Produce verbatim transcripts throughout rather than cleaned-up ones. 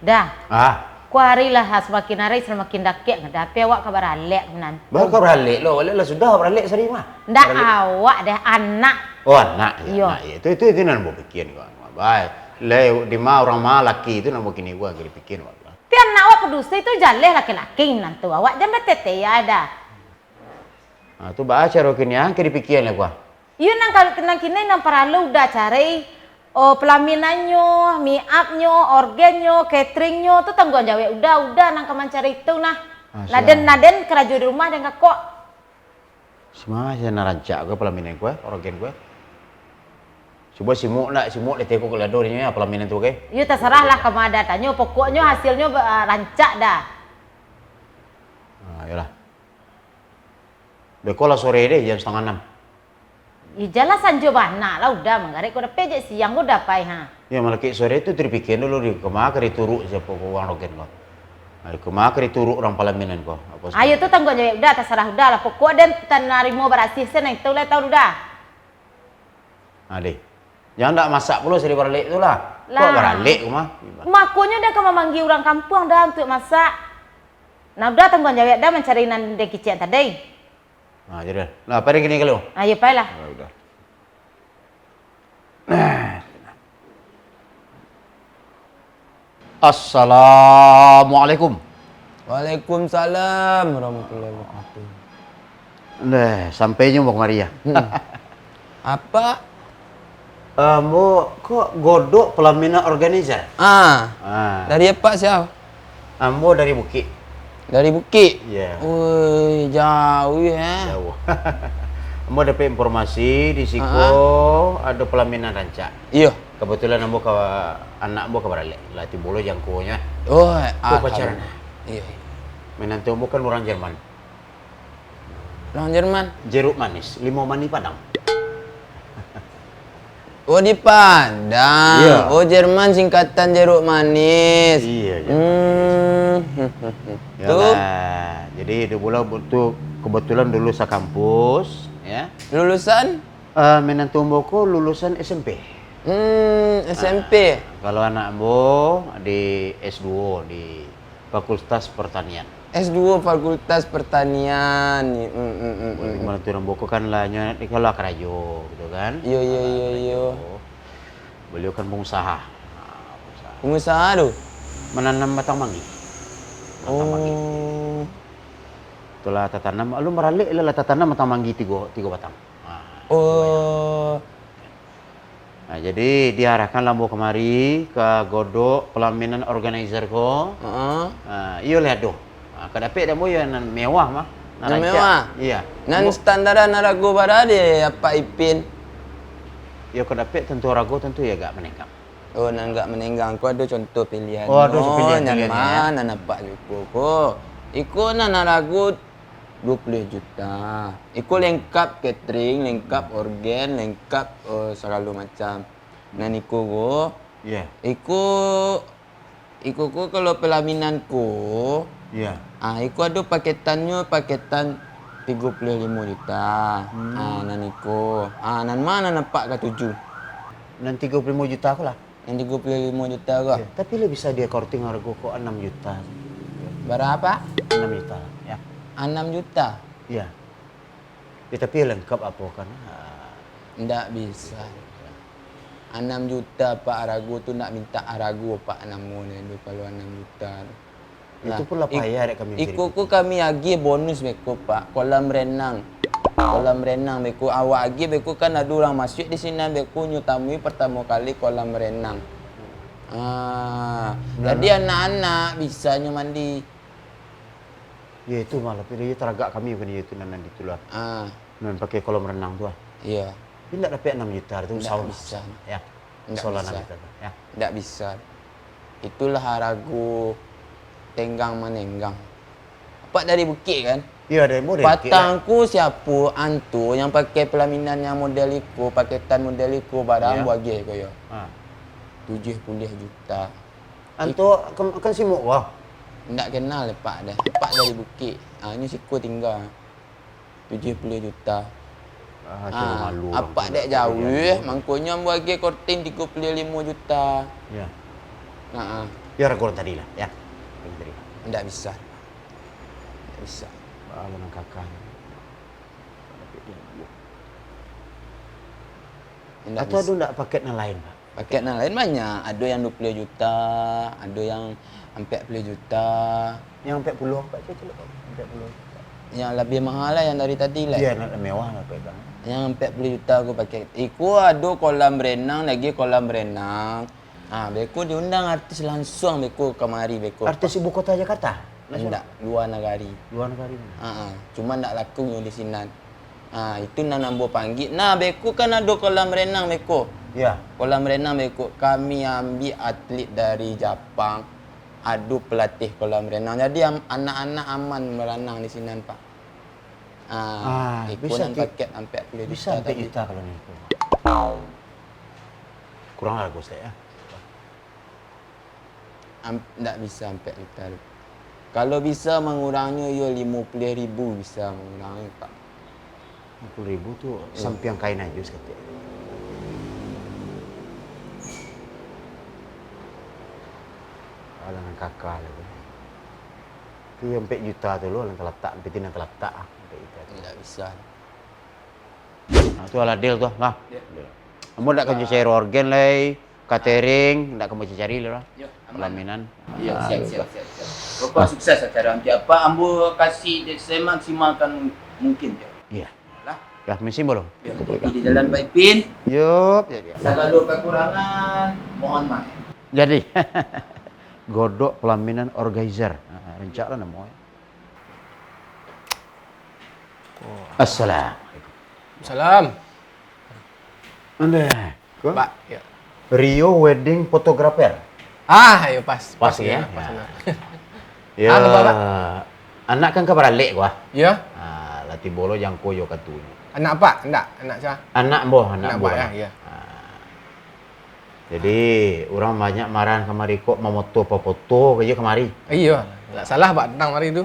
Dah. Ah. Ko ari lah, ha, samakin ari samakin dakek, tapi awak ka baralek nan tu. Bah, ka baralek lo, awak lah sudah baralek sari mah. Ndak, baralek. Awak deh, anak. Oh, anak, ya, iyo. Anak, ya. Itu, itu, itu nan ambo pikia ko. Baik. Lai, di ma urang ma laki tu nan bakini ko, ka dipikia awak lah. Tapi anak awak padusi tu jaleh laki-laki nan tu. Awak jan batete ya dah. Ah, tu baa caro kini, ah, ka dipikia lah ko. Iyo, nan ka-, nan kini nan paralu Uda cari, oh, pelaminannyo, make upnyo, orgennyo, cateringnyo, tu tangguang jawek Uda, Uda nan ka mancari tu nah. Ah, siap. Naden, naden karajo di rumah den kakok. Sima sia nan rancak ko pelaminan ko, eh, orgen ko, eh. Cubo simuk ndak, simuk dek teko kalado dinyo, ya, pelaminan tu, oke? Iyo, tasarah lah ka ma Uda tanyo, pokoknyo hasilnyo ba-, rancak dah. Ah, iyolah. Beko lah sore deh, jam satangah anam. Ih, jan lah sanjo bana lah Uda, manggarek ko dapek, jek siang ko Uda pai, ha. Yo, malakik sore tu tapikia dulu di kama ka dituruk siapo ko urang orgen ko. Nah, di kama ka dituruk urang palaminan ko. Apo. Ayo tu tangguang jawek Uda, tasarah Uda lah. Pokok den tanarimo barasiah se, nah itu lah tau Uda. Nah, deh. Jan ndak masak pulo sari baralek tu lah. Kok baralek ko mah? Makonyo den ka mamanggia urang kampuang dah untuak masak. Nah, Uda tangguang jawek Uda mancari nan den kicek tadi. Nah, jadi. Lah, pai kini kalu. Ah, iyo, pailah. Nah, Uda. Nah. Assalamualaikum. Waalaikumsalam warahmatullahi wabarakatuh. Nah, sampai juo ambo kamari, ya. Hmm. Apak? Ambo ko Godok Pelaminan Organizer. Ah. Ah. Dari apak sia? Ambo dari Bukik. Dari Bukik? Iya. Woi, jauh ya. Jauh. Ambo dapek informasi di siko ado pelaminan rancak. Iyo. Kebetulan ambo ka, anak ambo ka baralek. Lah tibo lo jangkonyo. Oh, tu pacaran. Iya, iya. Minantu ambo kan urang Jerman. Urang Jerman. Jeruk manis, limau manih Padang. Oh, di Padang. Iya. Oh, Jerman singkatan jeruk manis. Iya, jeruk manis. Hmm. Yalah. Jadi, itu pulo tu kebetulan dulu sakampus, ya. Lulusan? Eh, minantu ambo ko lulusan S M P. Hmm, S M P. Ah, kalau anak ambo di S dua di Fakultas Pertanian. S dua Fakultas Pertanian. Hmm, hmm, hmm, hmm. Minantu ambo ko kan lah nyo, kalau karajo gitu kan. Iyo, iyo, iyo, iyo. Beliau kan pengusaha. Ah, pengusaha. Pengusaha tu? Menanam batang manggi. Batang manggi. Oh. Itulah tatanam, lalu maralek lah, lah tatanam batang manggi tigo, tigo batang. Ah, oh. Nah, jadi diarahkan lah ambo kamari ka Godok Pelaminan Organizer ko. Heeh. Ah, iyo lah ado. Ah, ka dapek dek ambo yo nan mewah mah. Nan rancak. Mewah? Iya. Nan standaran harago bara dek Apak Ipin? Yo ka dapek tantu harago tantu yo agak manenggang. Oh, nan agak manenggang. Ko ado contoh pilihan. Oh, ado pilihan, nan pilihan, ma, ya. Nan Apak suko ko. Iko nan harago duo puluah juta. Iko lengkap catering, lengkap orgen, lengkap, eh, sagalo macam. Nan iko ko, iya. Iko, iko ko kalau pelaminan ko, iya. Ah, iko ado paketannyo, paketan tigo puluah limo juta. Hmm. Ah, nan iko. Ah, nan ma nan Apak katuju? Nan tigo puluah limo juta ko lah. Nan tigo puluah limo juta ko? Iya, tapi lah bisa dia korting harago ko anam juta. Bara? Anam juta, ya. Anam juta? Iya. Ya, tapi lengkap apo kan? Ah. Ndak bisa. Anam juta, Pak, harago tu ndak mintak harago, Pak, namonyo tu, kalau anam juta tu. Itu pun lah payah dek kami. Iko ko kami agiah bonus beko, Pak. Kolam renang. Kolam renang beko. Awak agiah beko kan ado urang masuak di sinan beko nyo tamui pertamo kali kolam renang. Ah, jadi anak-anak bisa nyo mandi. Ya, itu malah, tapi dia taragak kami bukan itu nan, nan ditulah. Ah. Nan pakai kolam renang tu ah. Iya. Tapi ndak dapek anam juta tu, insya Allah. Ndak bisa. Ya. Ndak bisa. Insya Allah anam juta tu, ya. Ndak bisa. Itulah harago tenggang manenggang. Apak dari Bukik kan? Iya, dari Bukik. Patang ko siapo antu yang pakai pelaminan yang model iko, paketan model iko, bara ambo agiah ko yo. Ah. Tujuah puluah juta. Antu kan, kan simuk ko? Ndak kenal, Pak, dah. Pak dari Bukik. Ah, nyo siko tingga. Tujuah puluah juta. Ah, caro malu urang apak tu dek ndak jauah, mangkonyo ambo agiah korting tigo puluah limo juta. Ya. Ha ah. Ya, rago tadi lah, ya. Rago tadi lah. Ndak bisa. Ndak bisa. Ah, manang kakak. Ndak bisa. Atau ado ndak paket nan lain, Pak? Paket nan lain banyak. Ado yang duo puluah juta, ado yang ampek puluah juta. Yang ampek puluah, Pak, cek tu lah, Pak. Ampek puluah juta. Yang labiah mahal lah yang dari tadi lah. Iya, nak mewah lah, Pak, bang. Yang ampek puluah juta aku paket. Iko ado kolam renang, lagi kolam renang. Ah, beko diundang artis langsung beko kamari beko. Artis ibu kota Jakarta? Langsung? Indak, luar nagari. Luar nagari. Ha ah, cuma ndak laku nyo di sinan. Ah, itu nan ambo panggia. Nah, beko kan ado kolam renang beko. Iya. Kolam renang beko. Kami ambiak atlet dari Japang. Ado pelatih kolam renang. Jadi, am-, anak-anak aman berenang di sinan, Pak. Ah, iko nan paket ampek puluah juta tadi. Bisa ampek juta kalau niko. Kurang lah, Gus, ya. Am-, ndak bisa ampek juta tu. Kalau bisa mangurangnyo, iyo limo puluah ribu bisa mangurangnyo, Pak. Limo puluah ribu tu sampiang kain ajo saketek. Alah, nan kakah lah tu. Tu ampek juta tu lo, nan talatak, piti nan talatak ah, ampek juta tu. Ndak bisa. Nah, tu alah deal tu, lah. Ya. Ambo ndak ka cari orgen lai, catering, ndak ka cari lai lah. Ya, aman. Pelaminan. Ya, siap, siap, siap, siap. Bapak sukses acara nanti. Apa ambo kasih semaksimal mungkin, ya. Iya. Lah. Ya, misi, Bro. Ya, hati-hati di jalan, Pak Ipin. Yup, ya, ya. Sagalo kakurangan, mohon maaf. Jadi, Godok Pelaminan Organizer. Ha, rancak lah namo. Assalamualaikum. Salam. Anda, ko? Pak, ya. Rio Wedding Photographer. Ah, iyo pas. Pas, ya? Pas, ya. Pas, nah. Ya. Ah, ko, Pak? Anak kan ka baralek ko, ah. Ya. Ah, lah tibo lo jangko jo katunyo. Anak apak? Ndak, anak sia? Anak ambo, anak ambo, ya, ya. Ah. Jadi, urang banyak marahan kamari, kok mamoto papoto ka je kamari. Iyo, ndak salah, Pak, datang kamari tu.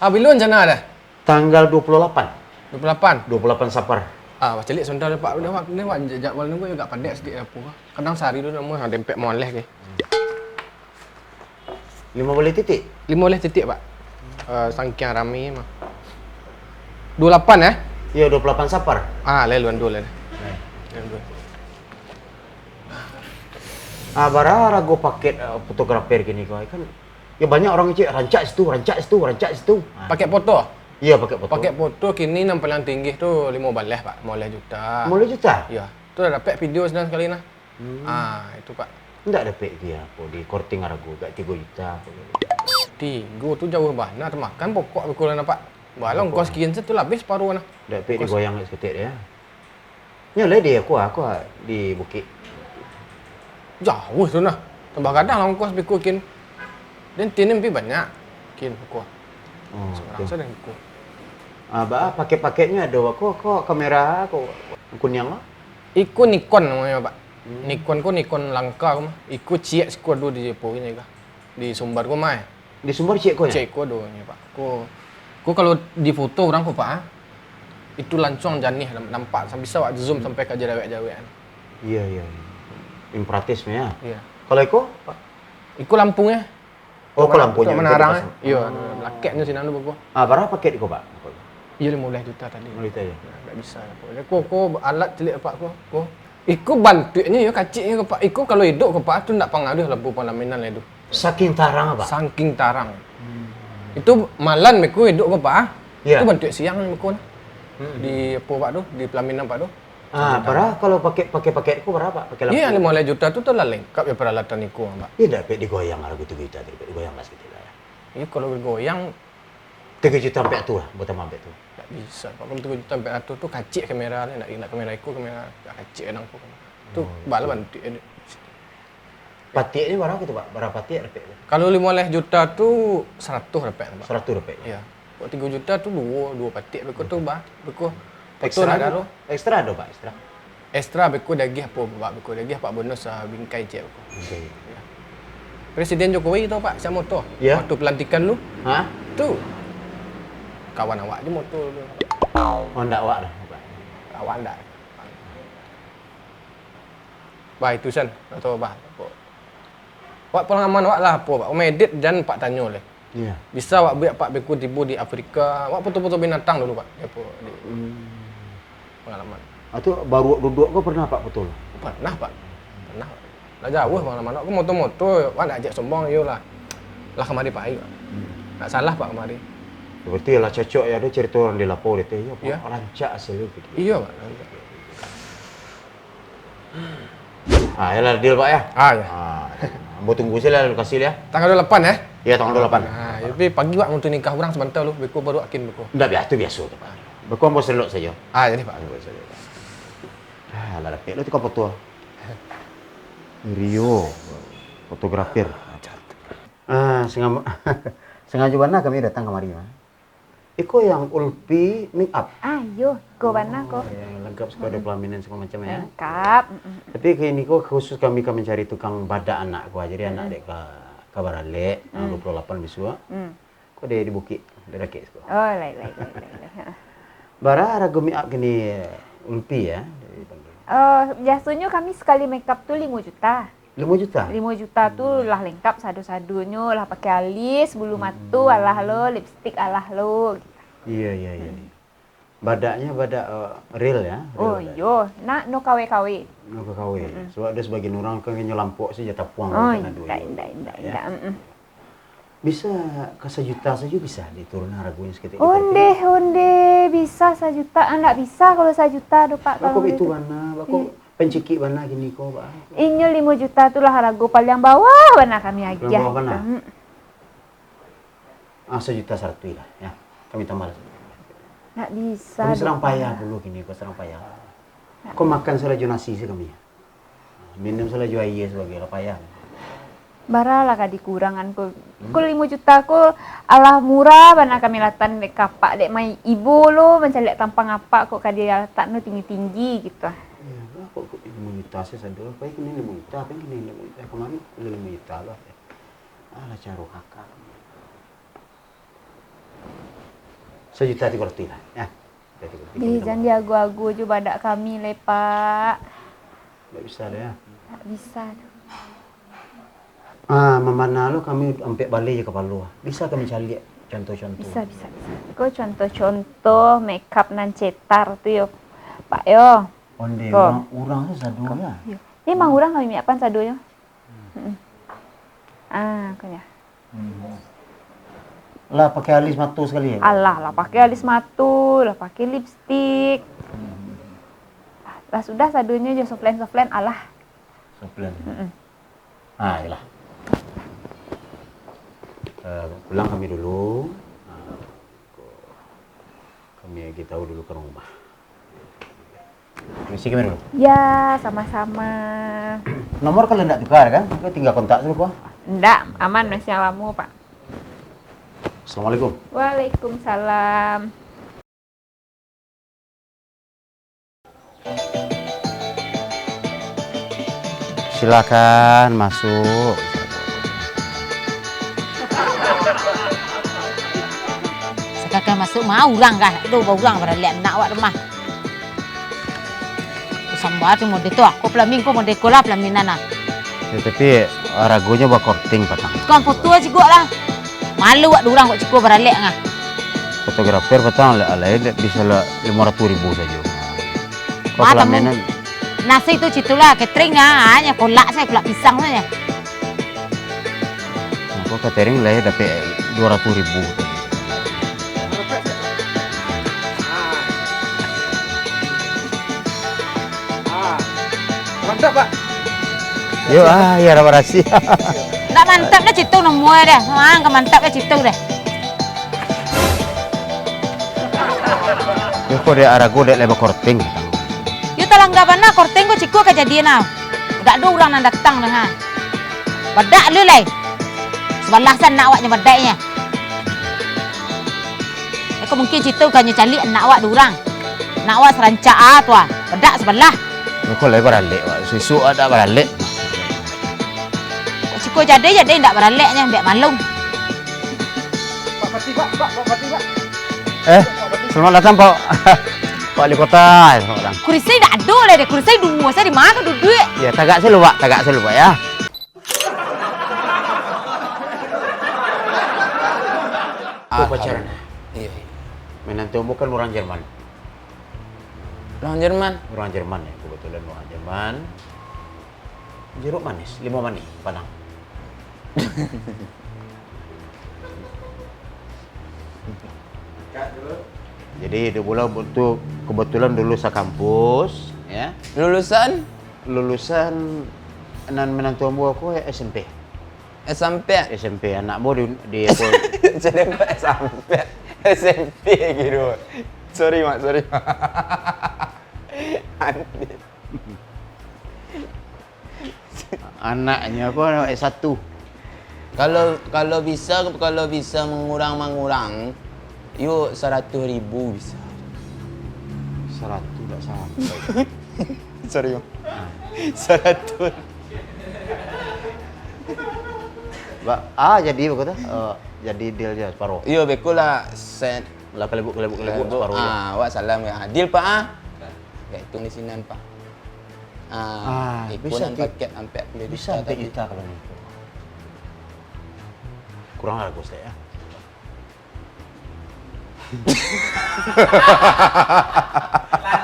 Ah, bilo rencana dah? Tanggal dua puluh lapan. Dua puluh lapan? Dua puluh lapan Sapar. Ah, wah, caliak sebentar, Pak. Udah, Pak. Ni, Pak, jadwal nunggu agak padat sikit, apa. Kadang sehari tu, namun ada empek moleh ke. Lima baleh titik? Lima baleh titik, Pak. Eh, sangkiang rami mah. Dua lapan, eh? Iya, dua puluh lapan Sapar. Ah, lai luan dua lai. Lai. Luan dua. Ah, bara rago paket, eh, fotografer kini ko, kan? Ya, banyak orang cek, "Rancak situ, rancak situ, rancak situ." Ah. Paket foto? Iya, paket foto. Paket foto kini nan paling tinggi tu limo baleh, Pak. Limo baleh juta. Limo baleh juta? Iya. Tu lah dapek video sinan sakali nah. Hmm. Ah, itu, Pak. Ndak dapek dia apo di korting arago, agak tigo juta apo gitu. Tigo tu jauah bana, tamakan pokok beko lah, Pak. Balah ongkos kian tu lah habis paruah nah. Ndak dapek digoyang saketek dia. Nyo lah di aku, aku di bukik. Jauah tu nah. Tambah gadang lah ongkos beko kin. Den tinem pi banyak kin beko. Oh, surang tu. Sajo beko. Ah, ba, pakai-pakainya ado ko, ko kamera ko kuniang ko? Iko Nikon namonyo, Pak. Hmm. Nikon ko Nikon langka ko mah. Iko ciek siko ado di Jepang ko. Di Sumbar ko mah, eh. Di Sumbar ciek ko, ya? Ciek ko ado nyo, Pak. Ko, ko kalau di foto urang ko, Pak, ah, itu lansuang janih, nam-, nampak, sam-, bisa awak zoom sampai ka jerawek-jerawek. Iya, iya, iya. Imperatif, ya. Iya. Kalau iko, Pak? Iko lampu, ya. Oh, ko lampunyo. Manarang, eh. Iya, lakeknyo sinan tu beko. Ah, bara paket iko, Pak? Iya, limo baleh juta tadi. Limo baleh juta, ya? Ndak bisa, Pak. Ko, ko alat caliak, Pak, ko. Ko. Iko bantuaknyo yo kaciknyo ko, Pak. Iko kalau iduik ko, Pak, tu ndak pangaruah lampu palaminan lai tu. Saking tarang, Pak? Saking tarang. Hmm. Itu malam beko iduik ko, Pak, ah. Iya. Itu bantuak siang beko nah. Hmm. Di apo, Pak, tu? Di pelaminan, Pak, tu. Ah, bara kalau pakai, pakai paket ko bara, Pak? Pakai lampu? Iya, limo baleh juta tu, tu lah lengkap yo paralatan iko, Pak. Iya, ndak dapek digoyang arago tigo juta tu, dapek digoyang lah saketek lah, ya. Iyo, kalau goyang. Tigo juta ampek ratuih lah, batambah ampek ratuih. Ndak bisa, Pak. Kalau tigo juta ampek ratuih tu kacik kamera, ndak, ndak kamera iko, kamera kacik kadang ko. Tu bala bantuak. Patiaknyo bara gitu, Pak? Bara patiak dapek tu? Kalau limo baleh juta tu saratuih dapek tu, Pak. Saratuih dapek, ya? Iya. Kok tigo juta tu duo, duo patiak beko tu, Pak. Beko. Ekstra ado, Pak? Ekstra. Ekstra beko diagiah apo, Pak, beko diagiah, Pak, bonus, ah, bingkai ciek beko. Bingkai. Ya. Presiden Jokowi tu, Pak, sia moto. Ya. Waktu pelantikan lu. Ha? Tu. Kawan awak je moto tu. Oh, ndak awak doh, Pak. Awak ndak. Bah, itu, San. Atau, bah, apo? Wak, pangalaman wak lah, apo, Pak? Umai edit jan Pak tanyo lai. Iya. Bisa wak buek Pak beko tibo di Afrika. Wak foto-foto binatang dulu, Pak. Apo, di Hmm. pangalaman. Atau baru wak duduak ko pernah, Pak, foto lo? Pernah, Pak. Pernah, Pak. Lah jauah pangalaman wak. Ko moto-moto, wak ndak ajak sombong, iyo lah. Lah kamari Pak, iyo. Hmm. Ndak salah, Pak, kamari. Berarti lah cocok ya, ado cerita urang di lapau dek teh, iyo, Pak. Iya. Rancak hasilnyo gitu. Iyo, Pak, rancak. Ah, yalah, deal, Pak, ya? Ah, ya. Ah, ambo tunggu sajo lah lokasi, ya. Tanggal dua puluh delapan, ya? Iya, tanggal dua puluh delapan. Ah, tapi pagi, Pak, untuk nikah urang sabanta lu, beko baru yakin beko. Ndak, biaso, biaso tu, Pak. Beko ambo selok sajo. Ah, jadi, Pak. Ambo selok. Ah, lah dapek lu tu kapotu. Rio, fotografer. Ah, sangam-, sangajo bana kami datang kamari, Pak. Iko yang Ulpi Make Up? Ah, iyo, iko bana ko. Oh, yang lengkap, suko ado pelaminan segala macam, ya? Lengkap, mm-mm. Tapi kini ko khusus kami ka mancari tukang badak anak ko, jadi anak dek ka, ka baralek, tanggal dua puluh lapan bisuak. Mm. Ko di, di bukik, di dakek siko. Oh, lai, lai, lai, lai, lai. Ha. Bara harago make up kini, Ulpi, ya? Oh, biasonyo kami sakali make up tu limo juta. Limo juta? Limo juta tu lah lengkap sado-sadonyo, lah pakai alis, bulu mato, alah lo, lipstik alah lo, gitu. Iya, iya, iya. Hmm. Badaknyo badak, eh, real, ya? Real. Oh, badak. Iyo, nak no kawe-kawe. No kawe. Mm-mm. Sebab ado sabagian urang kan nyo lampok sajo tapuang. Oh, indak, indak, indak, ya. Indak, mm-mm. Bisa ka sajuta sajo bisa diturunkan haragonyo saketek? Ondeh, ondeh, bisa sajuta? Ah, ndak bisa kalau sajuta doh, Pak, kalau itu. Bako itu bana, bako pancikik bana kini ko, Pak. Inyo limo juta tu lah harago paliang bawah bana kami agiah. Paliang bawah bana? Hmm. Ah, sajuta saratuih lah, ya. Kami tambah lah. Ndak bisa doh, Pak. Kami sadang payah pulo kini ko, sadang payah. Ndak bisa. Ko makan sajo nasi sajo kami. Minum sajo aia sabagai lah payah. Bara lah ka dikurangan ko. Hmm. Ko limo juta ko alah murah bana kami latan dek ka apak, dek mai ibo lo mancaliak tampang apak kok ka dilatakno tinggi-tinggi gitu. Iyo lah, kok, kok limo juta sajo sado, apo kini limo juta, apo kini limo juta, kamari limo juta lah. Alah, caro kakak. Sajuta tigo ratuih lah, ya. Sajuta tigo ratuih. Deh, jan diago-ago jo badak kami lai, Pak. Ndak bisa doh, ya. Ndak bisa doh. Ah, mambana lo kami ampek baleh jo kapalo. Bisa kami caliak contoh-contoh. Bisa, bisa, bisa. Ko contoh-contoh makeup nan cetar tu yo, Pak, yo. Ondeh, ko. Urang, urang tu sado, ya. Yo. Memang urang kami make upan sadonyo. Hmm. Mm-mm. Ah, ko nyo. Hmm. Lah pakai alis mato sakali, ya? Alah, lah pakai alis mato, lah pakai lipstik. Hmm. Lah sudah sadonyo jo softline-softline, alah. Softline. Mm-mm. Ah, iyolah. Eh, pulang kami dulu. Ah, ko-, kami agi tahu dulu ka rumah. Misi kami dulu. Ya, sama-sama. Nomor kalau ndak tukar kan? Ko tingga kontak sajo ko. Ndak, aman masih lamo, Pak. Assalamualaikum. Waalaikumsalam. Silakan masuk. Silakan masuk, ma urang kah? Aduh, ba urang baralek anak awak tu mah. Samba tu mode tu, ah. Ko pelamin, ko mode ko lah pelaminan, ah. Ya, tapi haragonyo bakorting patang. Tukang foto cigok lah. Malu wak urang kok ciko baralek ngah. Fotografer patang lah, alai dek bisa lah limo ratuih ribu sajo. Kok pelaminan? Nasi tu citulah, catering ah, hanya kolak saja, kolak pisang saja. Nah, kok catering lah ya, dapek duo ratuih ribu. Mantap, Pak. Yo, ah, ya, rawa rasi. Ndak mantap dah citu nemu deh. Mang, ka mantap dah citu deh. Yo, kok dek arago dek leba korting. Yo, talangga bana korting ko ciko kajadian ah. Dak ado urang nan datang dah, ha. Badak lu lai. Sabalah san nak awaknyo badaknyo. Iko mungkin citu kanyo caliak nak awak dek urang. Nak awak sarancak ah tu ah. Badak sabalah. Iko lai baralek, Wak. Susu ada baralek. Siko jadi-jadi ndak baraleknyo, biak malung. Pak Pati, Pak, Pak, Pak Pati, Pak. Eh? Pak Pati. Selamat datang, Pak. Pak Wali Kota, selamat datang. Kurisi ndak ado lai deh, kurisi duo sajo, di ma duduak? Ya, tagak sajo, Pak, tagak sajo, Pak, ya. Apa pacaran? Iya, iya. Minantu ambo kan urang Jerman. Urang Jerman? Urang Jerman, ya, kebetulan urang Jerman. Jeruk manis, limau manih, Padang. Jadi, itu pulo tu kebetulan dulu sakampus, ya. Lulusan? Lulusan nan minantu ambo ko S M P. S M P? S M P, anak ambo di, di apa? Jadi kok S M P? S M P gitu. Sorry, Mak, sorry. Anjir. Anaknyo ko S satu. Kalau, kalau bisa, kalau bisa mangurang-mangurang, yo saratuih ribu bisa. Saratuih dak sampai. Sorry, Bang. Ah. Saratuih. Ba-, ah, jadi beko tu, eh, jadi deal je separuh. Iyo, beko lah set. Lah kalebuk, kalebuk, kalebuk, kalebuk, separuh je. Ah, awak salam ya. Deal, Pak, ah. Ya, itu di sinan, Pak. Ah, ah, iko bisa nan ti-, paket ampek puluah juta bisa ampek tadi. Juta kalau itu. Kurang lah, Gus, ya. Lanjut,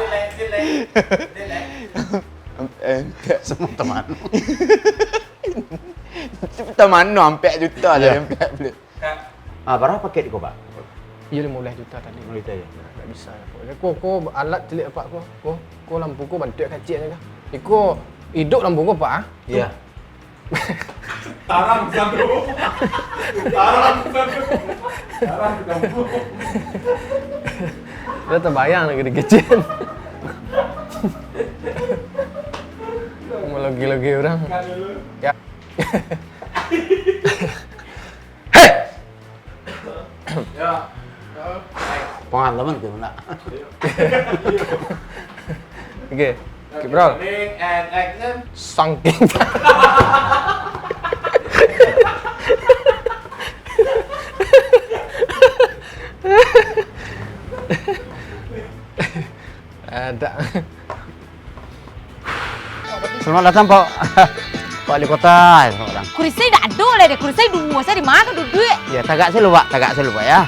lanjut, lanjut. Lanjut, lanjut. Ampek. Semua teman. Teman no ampek juta lah, iya. Ampek puluah. Ah, bara paket iko, Pak? Iyo, limo baleh juta tadi. Limo baleh juta, yo? Ndak bisa, ko. Ko, ko alat caliak, Pak, ko. Ko, ko lampu ko bantuak kacik aja, kah? Iko iduik lampu ko, Pak, ah? Iyo. Tarang satu. Tarang satu. Tarang satu. Lah tabayang lagi dikecek. Malogi-logi urang. Yo. Hei! Yo. Pangalaman tu nak. Oke, oke, bro. Rolling and action. Sangking. Ada. Selamat datang, Pak, Pak Wali Kota. Selamat datang. Kurisi ndak ado lai deh, kurisi duo sajo, di ma duduak? Ya, tagak sajo, Pak, tagak sajo, Pak, ya.